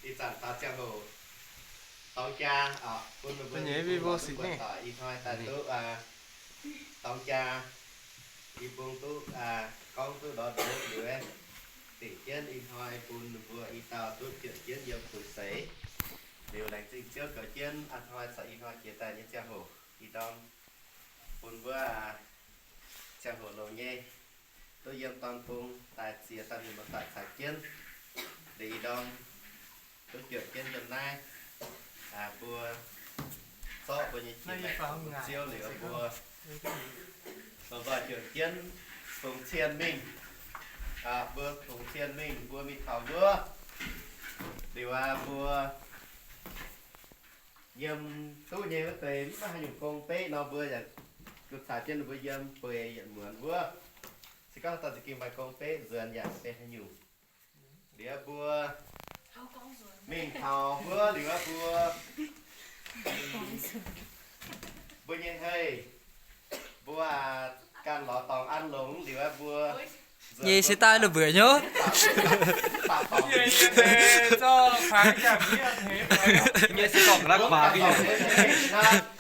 Ih zanc taux ziangh hoc dorng jaa, bun ninh mbuo nyei vivo duqv buatc doic ih hnoi daaih duqv dorng jaa, i bung duqv gorngv duqv lorz ndoqv liuz, dingc jienv ih hnoi bun ninh mbuo i dauh duqv juangc jienv yiem fu'seix. Liuz laengz zingh Ziouv goux jienv a'hnoi caux ih hnoi jiex daaih nyei ziangh hoc, ih ndorm bun mbuo ziangh hoc longx nyei, duqv yiem dorn bung daaih ziex dauh mienh muoz-doic caux jienv. Liuz ih ndorm duqv juangc jienv yiem naaiv, mbuo zorqv mbuo nyei jiex maengc bun Ziouv liuz mbuo, mbuo juangc jienv fungx cien mingh, mbuo fungx cien mingh mbuo mingh taux wuov. Liuz aqv, mbuo yiem duqv nyei wuov deix mv maaih haaix nyungc gong-beqv nor, mbuo yaac duqv caux jienv ninh mbuo yiem bueix yietc muonz wuov. Se gorngv haaix dauh za'gengh maaih gong-beqv nzuonx yaac benx haaix nyungc. Liuz mbuo mingh taux wuov liuz aqv, mbuo, mbuo nyei hei, mbuo ganh lorz dorngx an longx liuz aqv, mbuo nyei se daaih la'buoqc nyei.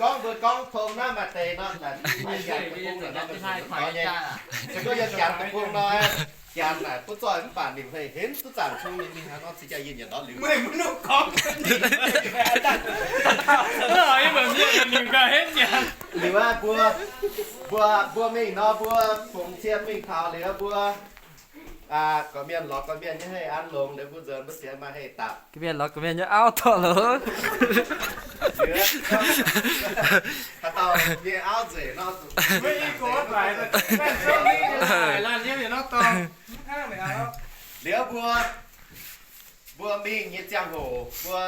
Gorngv mbuo gorngv tong naaiv maaih deix nor, se gorngv yiem Janx deic-bung nor, Janx naaic butv zoih mv baac ninh hei henv duqv zanc cung ninh mingh haaix nor cing jaa yinh yietc ndortv liuz. Liuz aqv, mbuo, mbuo, mbuo mingh nor, mbuo fungx cien mingh taux liuz mbuo gorqv-mienh lorz gorqv-mienh nyei hei an longx liuz mbuo nzuonx mbuo sienx maaih hei dapc. Gorqv-mienh lorz gorqv-mienh nyei auv dorh loz. Haaix dauh nyei auv nzengc nor, liuz mbuo, mbuo mingh nyei ziangh hoc mbuo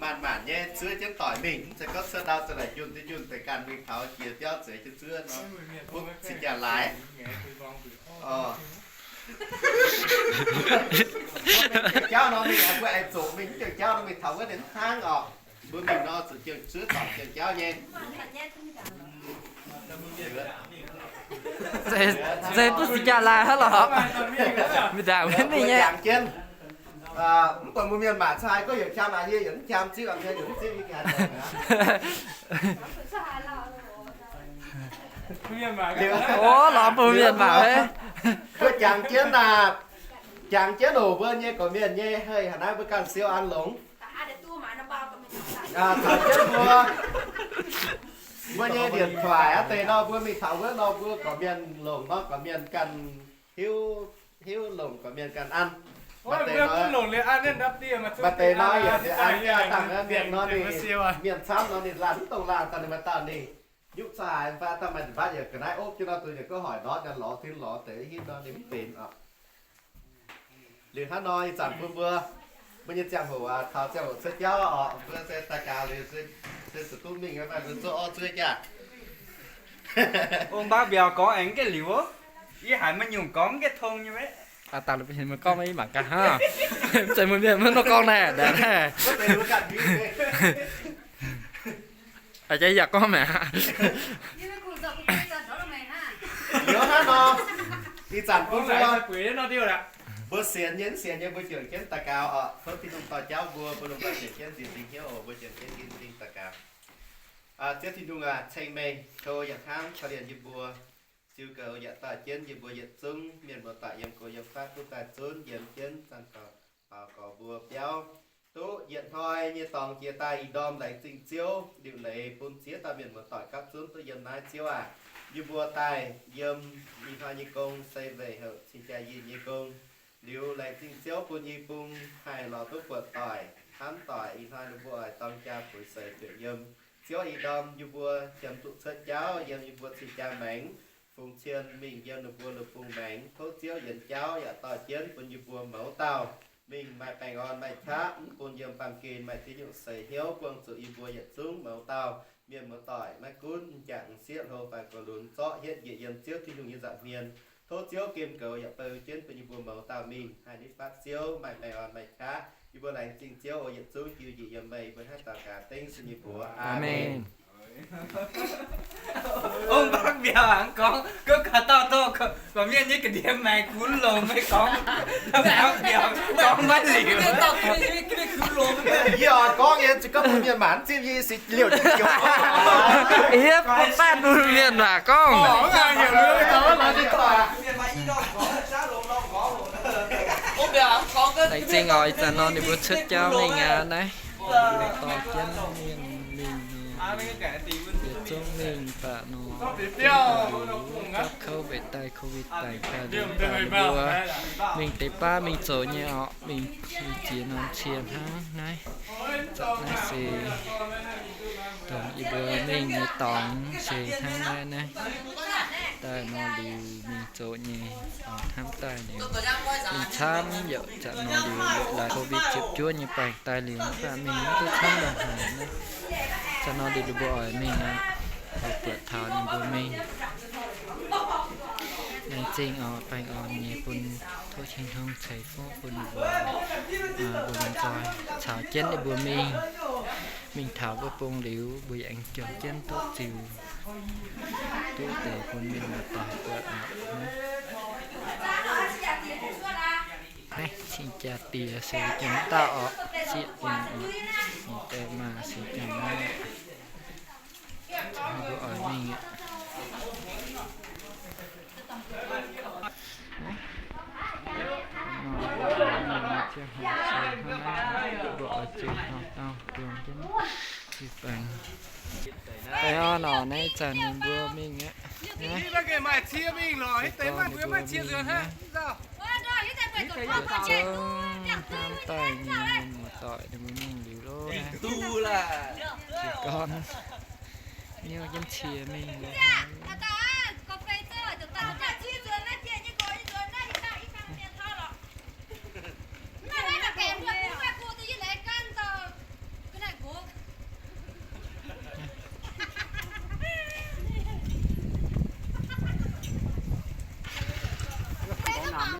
maanc maanc nyei zuov jienv doic mingh, mv zeiz gorngv cuotv ndau za'naaic njunh deix njunh deix ganh mingh taux jiex biauv zueiz jienv zuov nor, mbuo cing jaa laaix. Mbuo mingh jauv nor mingh, mbuo aengx zoqc mingh mv jauv nor mingh taux wuov ninh mv hnangv orqc. Mbuo mingh nor zuqc jiex zuov doic jiex jauv nyei. Zeiz duqv cing jaa laaix hnangv lorqc. Mingh ndaangc mingh nyei. Jangx jienv, mv buatc mbuo mienh maac cai gorngv yietc qam aqv, yie yietc mv qam, zipv aqv, yie yietc mv zipv, yie qam. O, lorz mbuo mienh maac, mbuo jangx jienv aqv. Jangx jienv oc, mbuo nyei gorqv-mienh nyei hei, haaix naaiv mbuo ganh siou an longx. Caux jienv mbuo, mbuo nyei điện thoại aqv deix nor, mbuo mingh taux wuov nor, mbuo gorqv-mienh longc nor, gorqv-mienh ganh hiuv, hiuv longc gorqv-mienh ganh an. Maaih deix nor yaac an, dangh mienh nor ninh, mienh camv nor ninh laanh mv dongh laanh daaih ninh maaih dauh ninh nyutc cai fai daaih maaih nzipc mbatv yaac ga'naaiv opv jienv nor, duqv yaac gorngv hoic ndortv nor, lorz tin lorz deix hitv nor ninh mv benx oc. Liuz hnangv nor ih zanc bun mbuo, mbuo nyei ziangh hoc, taux ziangh hoc cuotv jauv oc, mbuo se daaih gaux liuz se zuqc duqv mingh, mbuo zuov orv zuov jaax. Ong baav mbiauz gorngv aengx ga'liuz, yie haiz maaih nyungc gorngv ga'tong nyei. Aa, daaih mbuo gorngv maiv mangc gaax hnangv. Mv zeiz mbuo mienh maiv nor gorngv naaiv, naaiv. Aa, yaac gorngv maah. Liuz hnangv nor, ih zanc bun mbuo, mbuo sienx nyei mv sienx nyei mbuo juangc jienv daux gaux oc. Tov Tin-Hungh dorh jauv mbuo, mbuo lomh nzoih juangc jienv nziex ding hnyouv oc. Mbuo juangc jienv nziex ding daux gaux. Ziouv Tin-Hungh aac, ceng meih tov yaac hnamv korv-lienh yie mbuo, ziux goux yaac dorh jienv yie mbuo yietc zungv mienh muoz-doic yiem go yiem fatv duqv daaih zunv yiem jienv zanc gorx, gorx mbuo biauv duqv yietc hnoi nyei dorngx jiex daaih ih ndorm laengz zingh Ziouv liuc leiz bun ziex dauh mienh muoz-doic gapv zunv duqv yiem naaiv. Ziouv aac, yie mbuo daaih yiem ih hnoi nyei gong se weic heuc cing jaa yinh nyei gong. Liuz laengz zingh Ziouv bun yie bung haih lorz duqv buatc doic, hnamv doic ih hnoi ninh mbuo oix dorng jaa buix seix juoqc yiem. Ziouv ih ndorm yie mbuo qiemx zuqc cuotv jauv yiem yie mbuo cing jaa maengx, fungx cien mingh yiem ninh mbuo lungh bung maengx. Tov Ziouv yienx jauv yaac dorh jienv bun yie mbuo mouz dauh mingh maaih baengh orn maaih qaqv, mv bun yiem baamh gen maaih ziex nyungc seix hnyouv, buangh zuqc yie mbuo yietc zungv mouz dauh mienh muoz-doic maiv gunv m'jangc m'sieqv hlo fai gox lunx zorqv hietv njiec yiem Ziouv Tin-Hungh nyei nza'hmien. Tov Ziouv gemh goux yaac beu jienv bun yie mbuo mouz dauh mingh haih nitv fatv Ziouv maaih baengh orn maaih qaqv. Yie mbuo laengz zingh Ziouv oc, yietc zungv jiu njiec yiem meih, yie mbuo hnangv daux gaax dengv se yie mbuox. Aamen. Ong Bakv Mbiauz hnangv gorngv, gorngv gaax dauh dorh gorqv-mienh nyei ga'ndiev maengx gunv longx meih gorngv, Bakv Mbiauz gorngv Yie oix gorngv nyei, zuqc gorngv mbuo mienh maanc zipv yie se liouh jienv joux. Yie bun faanh mbuo mienh waac gorngv. Laengz zingh oc, ih zanc nor ninh mbuo cuotv jauv mingh aqv naaiv. Dorh jienv mienh mingh nor, yietc zungv mingh baac nor, gapv kouv mbenc daaih, covid baengc daaih liuz, ninh mbuo mingh deix baav mingh zoux nyei oc, mingh, mingh jiex norm cie hnangv naaiv. Zanc naaiv se dongh yie mbuo mingh nyei dorngx se hnangv naaiv naaiv. Daaih nor liuz mingh zoux nyei, hnamv daaih liuz mingh camv yaac zanc nor liuz laaix covid ziepc juov nyei baengc daaih liuz, mv baac mingh mv duqv camv ndongc haaix naaiv. Zanc nor liuz ninh mbuo oix mingh aqv, oix buatc taux ninh mbuo mingh. Laengz zingh oc, baengh orn nyei bun, tov Tin-Hungh ceix fuqv bun ninh mbuo, mbuo lomh nzoih caux jienv ninh mbuo mingh. Mingh taux wuov bung liuz, mbuo yaac aengx juangc jienv duqv ziux, duqv deix bun mienh muoz-doic buatc oc. Naaiv cing-jaa-diex se jangx dauh oc, sieqv dien oc, deix maah se jangx naaiv. Mbuo oix mingh aqv. Ziangh hoc se hnangv naaiv, mbuo oix ziux hnangv dauh duang jienv ziux baengc. Baengh orn oc, naaiv zanc ninh mbuo mingh aqv. Ninh mbuo mingh aqv. Zungv hnamv daaih nyei mienh muoz-doic ninh mbuo mingh liuz loh naaiv. Jiez gorn niouv jienv cie mingh loh naaiv.